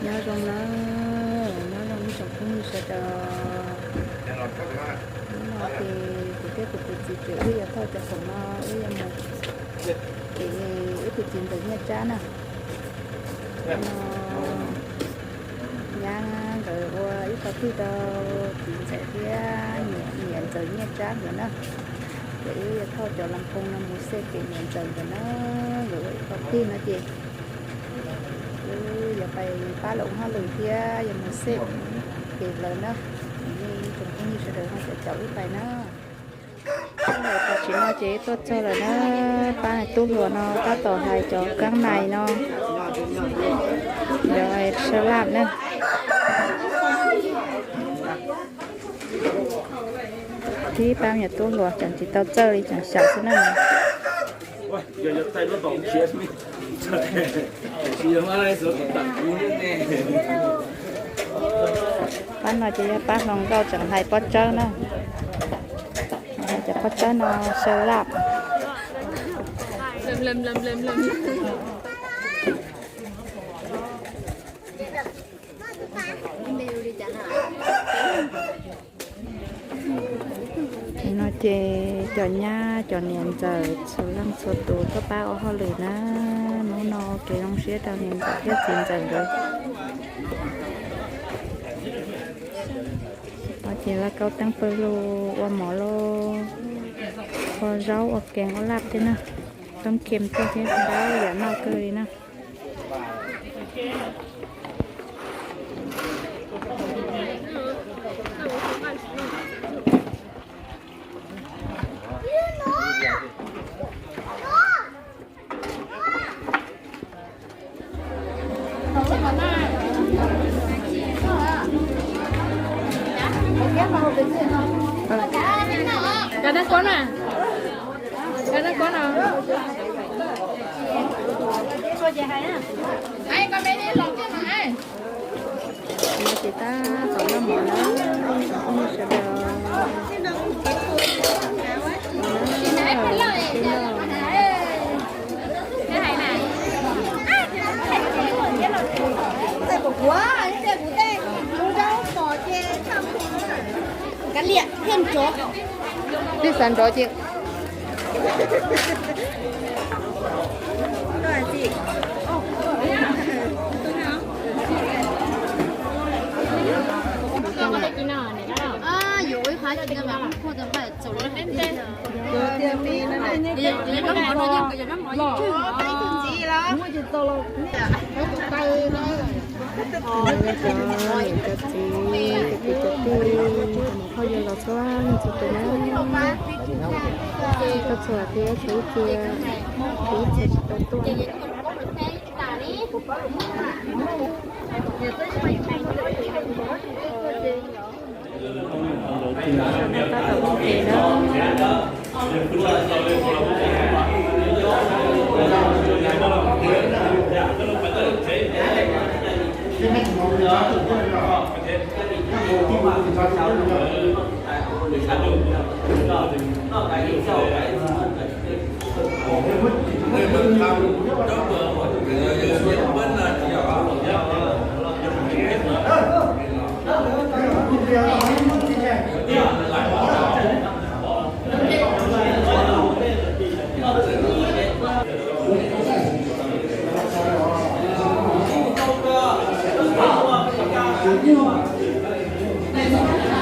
Nyob zoo na, nyob zoo ib tsoom phooj ywg sawv daws. Hnub no ces kuv thiab kuv tus txiv tsev wb yuav thauj cov khoom no wb yuav mus cev wb tus txiv ntxawm Nyiaj Tsab na. Hnub no nyab nkawd ua ib qho tij rau txiv ntxawm thiab niam ntxawm Nyiaj Tsab nkawd na. Ces wb yuav thauj cov las phoo no mus xej pem niam ntxawm nkawd na, nkawd ua ib qho tij no ces wb yuav pais pab lawv ua hauj lwm thiab yuav mus xej pem lawv na. Nej tsoom phooj ywg sawv daws ho caum caum wb pais na. Tam sim no ces wb tuaj txog lawm na, pab tub hluas no tab tom hais cov kaab nais no, yog sab laj na. Tib pab me nyuam tub hluas tseem tsis tau txawj li, tseem xyaum xwb na. Pab no ces yog pab hluas nkauj tseem hais pob tsawb na. Hais cov pob tsawb no sab laj. Thaum no ces cov nyab cov niam ntxawm txhua leej txhua tus tuaj pab ua hauj lwm na. Hnub no kev zoo siab rau niam ntxawm thiab txiv ntxawm nkawd. No ces laj kaub teeb pawg lug, ua mov lauj, ua zaub ua kees ua laj tej na. Toob khem tej thiab, ntau yam noj kawg li na. Cov neeg kuab na, cov neeg kuab no. Ces tab tom noj mov na, tsoom phooj ywg sawv daws. Kav liam, thiaj nrov. Twb xav nrov ces. Cov niam cov txiv, cov kwv cov tij, cov muam phauj ywg los txhua leej txhua tus na, koj txhua tus ib txhia, ib txhia tsis tau tuaj. Tab tom ua ke na.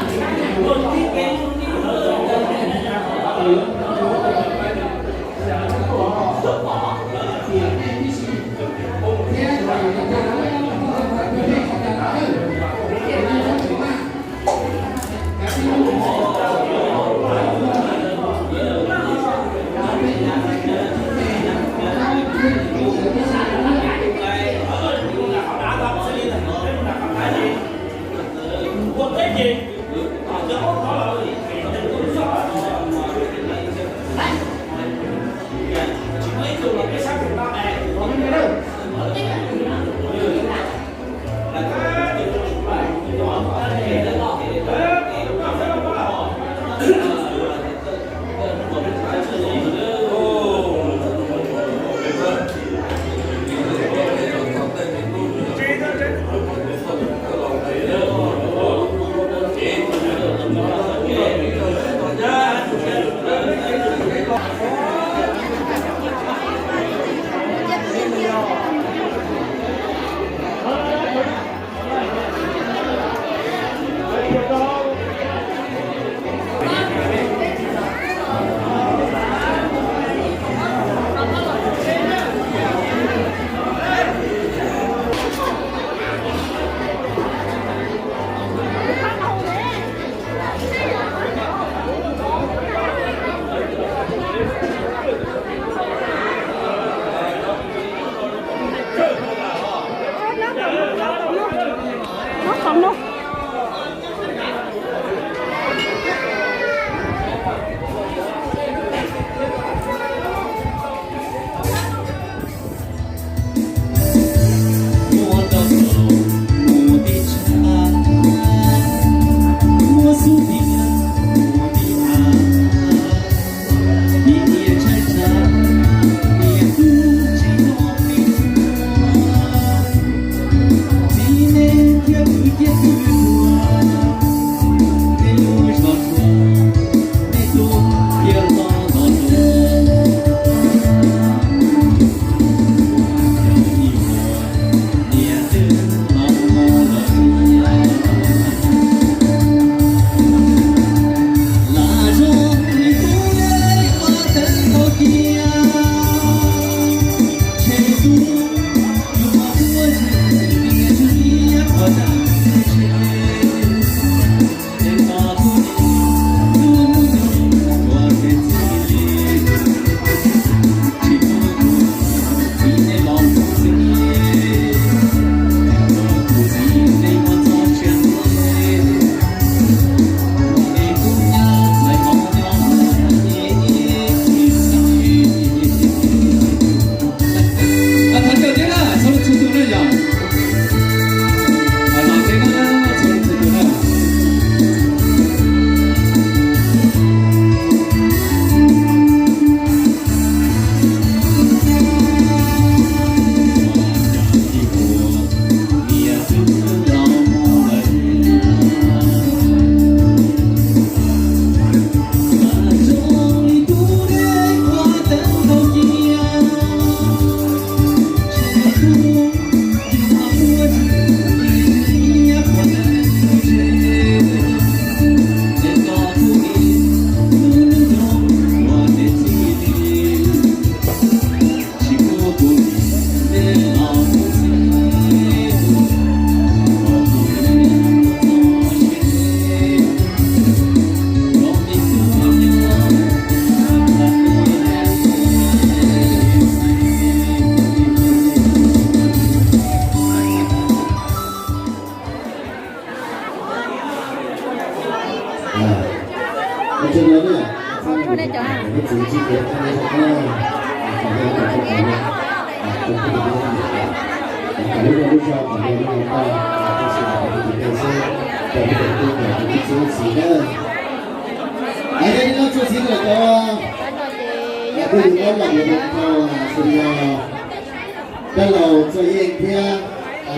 Dab laug Txoj Yeej thiab,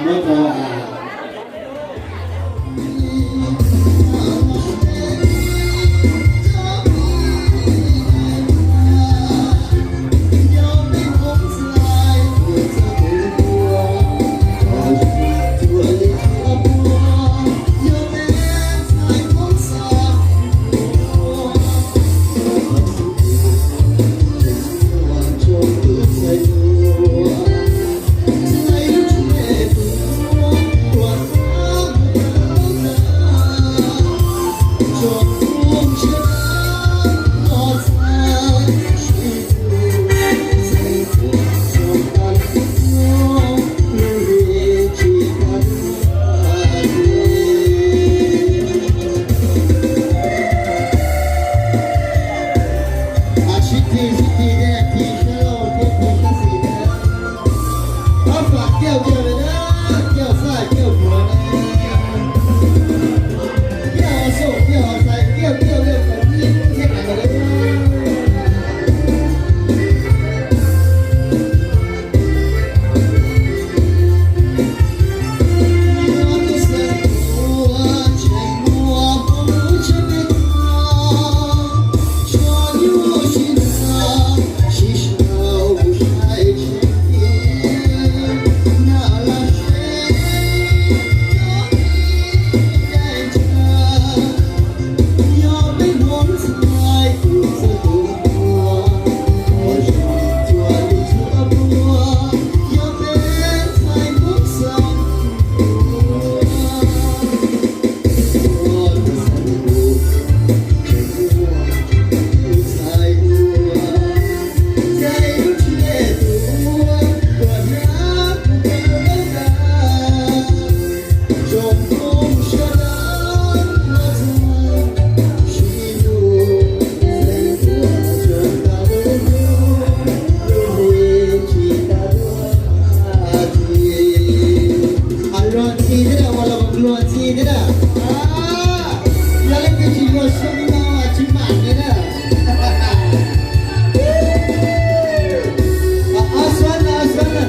muab rau Yog leej twg tsis luag xyoo no mas tsis mam li na. Ob suab na, ob suab na.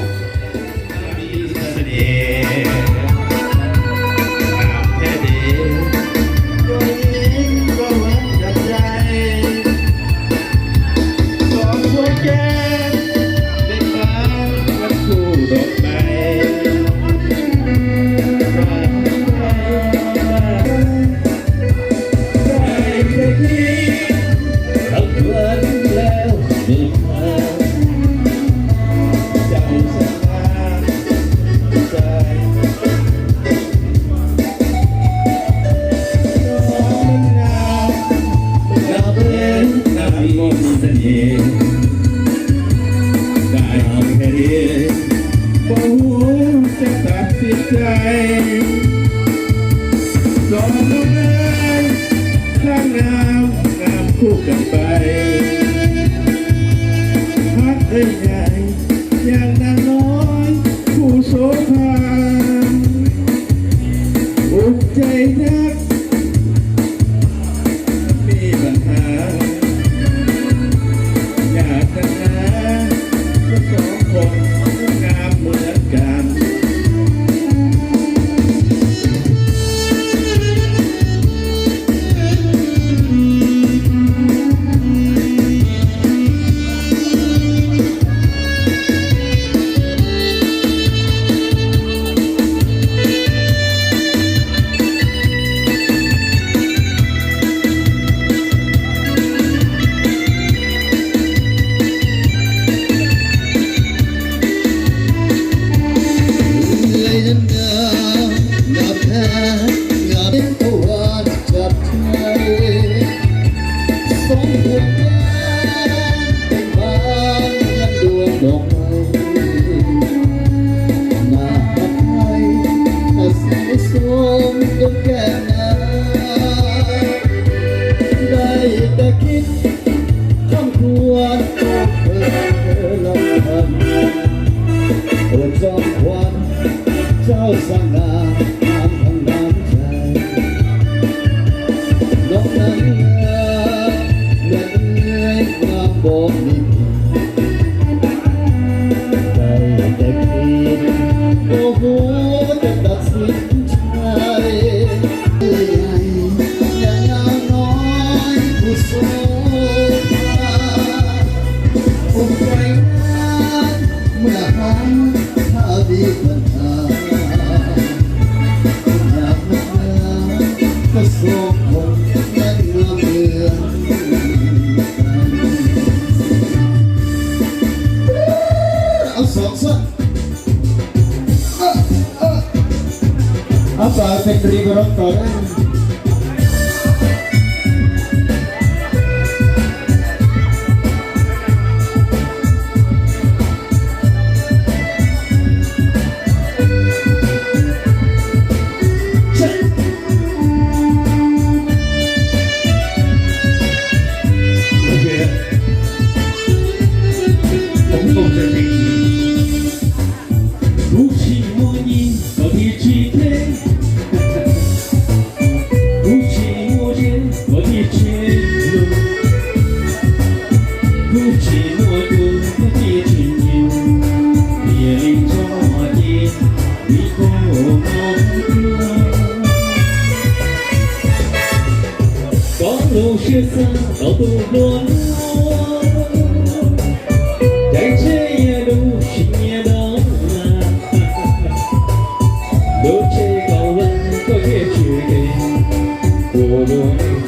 Cov noob neej thaj ngam ngam kuj kam pais, hab qe nyais yag nag nob kuj sov tha, ua cai nyab mej pab has, yam tag nab kuj sov khoom ngam muaj kam. Ua txoj khuam rau xa nas, noob neej, noob neej, npog li phim, tais tais phim, ua huv tais tais txhim ntshai. Yam no kuj sov tha, ua cai nyab mej pab has, hab vim pab has, yam no koj xov khoom nyab no nws. Ob pab tes ris rau tom. Kuv tsis muaj nyiaj koj thiaj tsis them, kuv tsis muaj zej koj thiaj tsis hlub, kuv tsis muaj tub koj thiaj tsis nyiam, yog li txhob cia li koj mob dua. Koj lub siab xav tau tus hluas nraug, caiv tsheb yam lub siab nyiam nrog na, lub tsheb kaum leej koj thiaj tsis kev, kuv lub neej